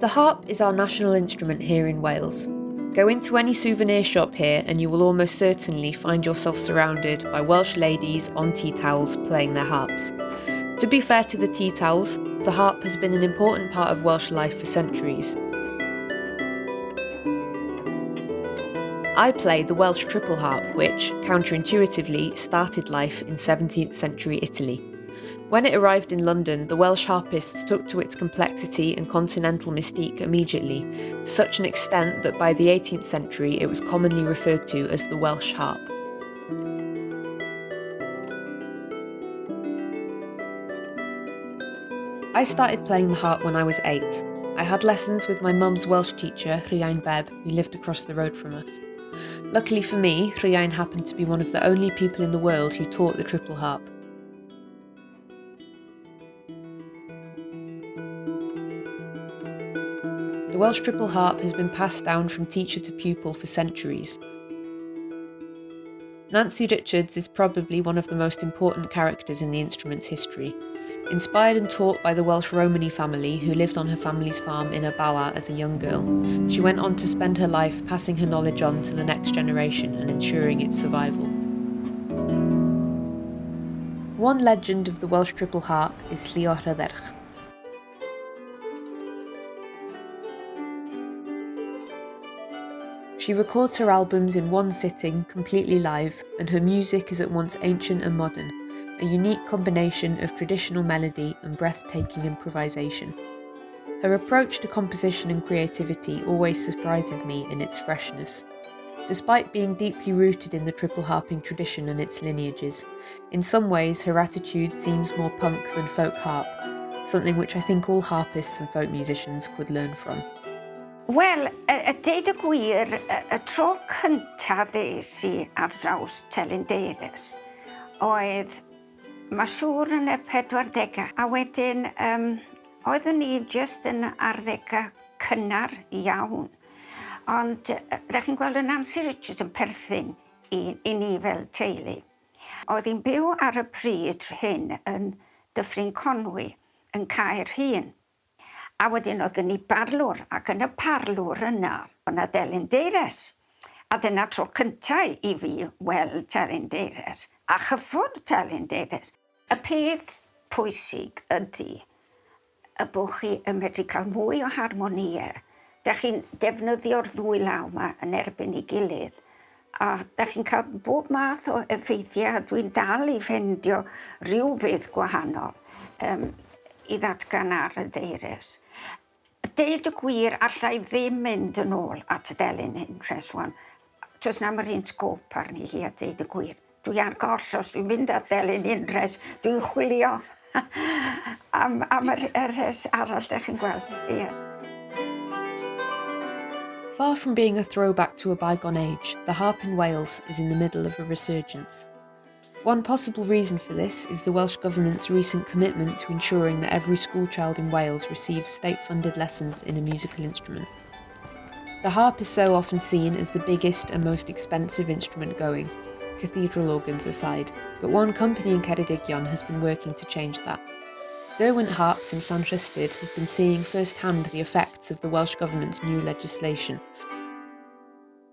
The harp is our national instrument here in Wales. Go into any souvenir shop here and you will almost certainly find yourself surrounded by Welsh ladies on tea towels playing their harps. To be fair to the tea towels, the harp has been an important part of Welsh life for centuries. I play the Welsh triple harp, which, counterintuitively, started life in 17th century Italy. When it arrived in London, the Welsh harpists took to its complexity and continental mystique immediately, to such an extent that by the 18th century it was commonly referred to as the Welsh harp. I started playing the harp when I was 8. I had lessons with my mum's Welsh teacher, Rhiain Bebb, who lived across the road from us. Luckily for me, Rhiain happened to be one of the only people in the world who taught the triple harp. The Welsh triple harp has been passed down from teacher to pupil for centuries. Nansi Richards is probably one of the most important characters in the instrument's history. Inspired and taught by the Welsh Romany family who lived on her family's farm in Y Bala as a young girl, she went on to spend her life passing her knowledge on to the next generation and ensuring its survival. One legend of the Welsh triple harp is Llio Rhydderch. She records her albums in one sitting, completely live, and her music is at once ancient and modern, a unique combination of traditional melody and breathtaking improvisation. Her approach to composition and creativity always surprises me in its freshness. Despite being deeply rooted in the triple harping tradition and its lineages, in some ways her attitude seems more punk than folk harp, something which I think all harpists and folk musicians could learn from. Wel, y deud y gwir, y, y tro cyntaf ddes i ar draws Telyn Deires oedd, mae siŵr yn y 40au. A wedyn, um, oeddwn i jyst yn arddegau cynnar iawn. Ond, ddech chi'n gweld y Nansi Richards yn perthyn i, i ni fel teulu. Oedd hi'n byw ar y pryd hyn yn Dyffryn Conwy, yn Caerhun. A wedyn oedd gen i barlwr, ac yn y parlwr yna, oedd 'na delyn deires. A dyna tro cynta i fi weld telyn deires, a chyffwrdd telyn deires. Y peth pwysig ydy y bod chi yn medru cael mwy o harmonïau. Dach chi'n defnyddio'r ddwy law 'ma yn erbyn ei gilydd, a dach chi'n cael bob math o effeithiau, a dwi'n dal i ffendio rhyw beth gwahanol um, i ddatgan ar y deires. Deud y gwir, alla i ddim mynd yn ôl at y delyn hyn, Rhes wan. Does na'm yr un sgôp arni hi a deud y gwir. Dwi ar goll os dwi'n mynd at delyn un rhes, dwi'n chwilio am, am yr, yr rhes arall, dych chi'n gweld. Ie. Yeah. Far from being a throwback to a bygone age, the harp in Wales is in the middle of a resurgence. One possible reason for this is the Welsh Government's recent commitment to ensuring that every schoolchild in Wales receives state-funded lessons in a musical instrument. The harp is so often seen as the biggest and most expensive instrument going, cathedral organs aside, but one company in Ceredigion has been working to change that. Derwent Harps in Llanrhystud have been seeing firsthand the effects of the Welsh Government's new legislation.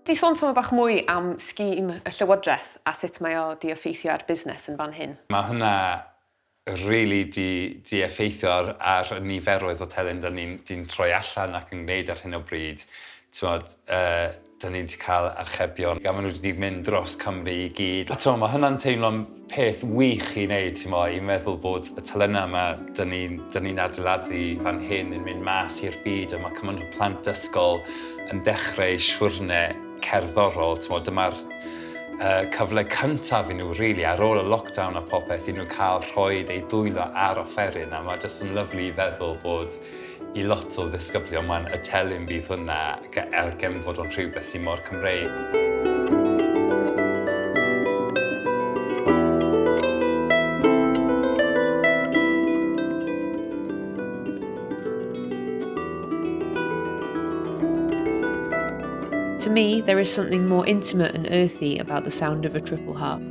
Di sôn tamaid bach mwy am scheme y Llywodraeth a sut mae o 'di effeithio ar busnes yn fan hyn? Mae hwnna rili 'di 'di effeithio ar ar y niferoedd o telyn 'dan ni'n 'di'n troi allan ac yn gwneud ar hyn o bryd. T'mod yy 'dan ni 'di cael archebion a ma' nhw 'di mynd dros Cymru i gyd. A t'mo' ma' hwnna'n teimlo'n peth wych i wneud t'mo' i meddwl bod y telynau 'ma 'dan ni'n 'dan ni'n adeiladu fan hyn yn mynd mas i'r byd a ma' cymaint o plant ysgol yn dechrau eu siwrne cerddorol, t'mod dyma'r uh, cyfle cyntaf i nhw really, ar ôl y lockdown a popeth i nhw cael rhoi eu dwylo ar offeryn a mae jyst yn lyflu i feddwl bod i lot o ddisgyblion wan y telyn bydd hwnna er gefn fod o'n rhywbeth sy'n mor Cymreig. To me, there is something more intimate and earthy about the sound of a triple harp.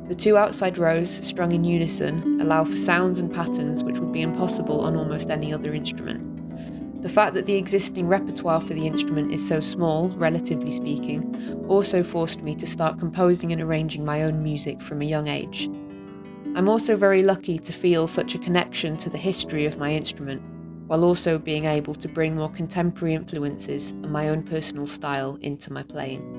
The two outside rows, strung in unison, allow for sounds and patterns which would be impossible on almost any other instrument. The fact that the existing repertoire for the instrument is so small, relatively speaking, also forced me to start composing and arranging my own music from a young age. I'm also very lucky to feel such a connection to the history of my instrument, while also being able to bring more contemporary influences and my own personal style into my playing.